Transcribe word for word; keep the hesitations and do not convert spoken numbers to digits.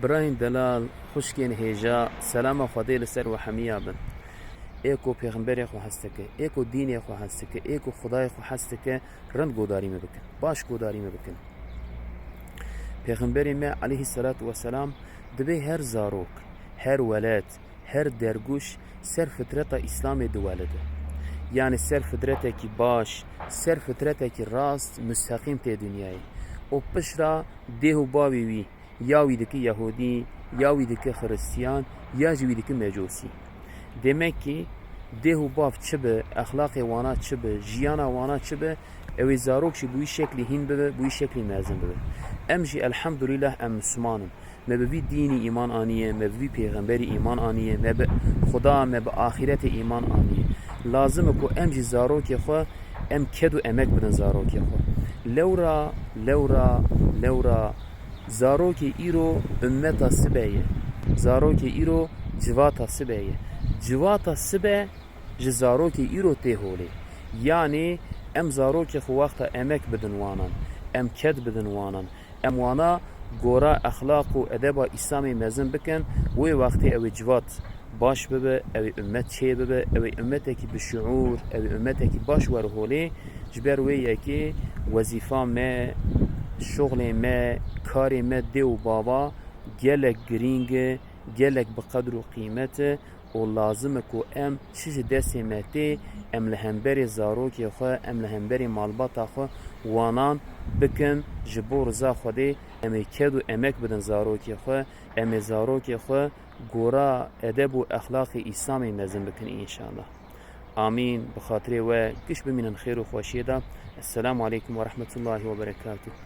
Birayên delal, xwişkên hêja, selama Xwedê li ser we hemiya bin. Ê ku pêxemberê xwe hez dike, ê ku dînê xwe hez dike, ê ku Xwedayê xwe hez dike, rind godarî me bikin, baş godarî me bikin. Pêxemberê me aleyhisselatu vesselam dibê her zarok, her weled, her dergûş ser fitreta Îslamê diwelide. Yanî ser fitretekî baş, ser fitretekî rast, musteqîm tê dinyayê. Û pişra dêh û bavê wî, ya wî dike Yehûdî, ya wî dike Xiristiyan, ya jî wî dike Mecûsî. Demek ki dêh û bav çi bi, exlaqê wana çi bi, jiyana wana çi bi, ew ê zarok jî bi wî şeklî hîn bibe, bi wî şeklî mezin bibe. Em jî elhamdulîlah em Misliman in. Me bi vî dînî îman aniye, me bi vî pêxemberî îman aniye, me bi Xuda, me bi axîretê îman aniye. Lazim e ku em jî zarokê xwe, em ked û emek bidin zarokê xwe. Lewra, lewra, lewra zarokê îro ummeta sibe ye. Zarokê îro civata sibe ye. Civata sibe ji zarokê îro tê holê. Yanî em zarokê xwe wexta emek bidin wanan, em ked bidin wanan, em wana gora exlaq û edeba Îslamê mezin bikin, wê wextê ew ê civat baş bibe, ew ê ummet çê bibe, ew ê ummetekî bi şiûr, ew ê ummetekî baş were holê. Ji ber wê yekê wezîfa me, şoxlê me, karê me dê û bava gelek girîng e, gelek bi qedr û qîmet e û lazim e ku em çi ji destê me tê, em li hemberê zarokê xwe, em li hemberê malbata xwe wanan bikin ji bo riza Xwedê. Em ê ked û emek bidin zarokê xwe, em ê zarokê xwe gora edeb û exlaqê Îslamê mezin bikin înşallah. Amîn. Bi xatirê we giş bimînin xêr û xweşiyê de. Esselamu aleykum ve rahmetullahi ve berekatuh.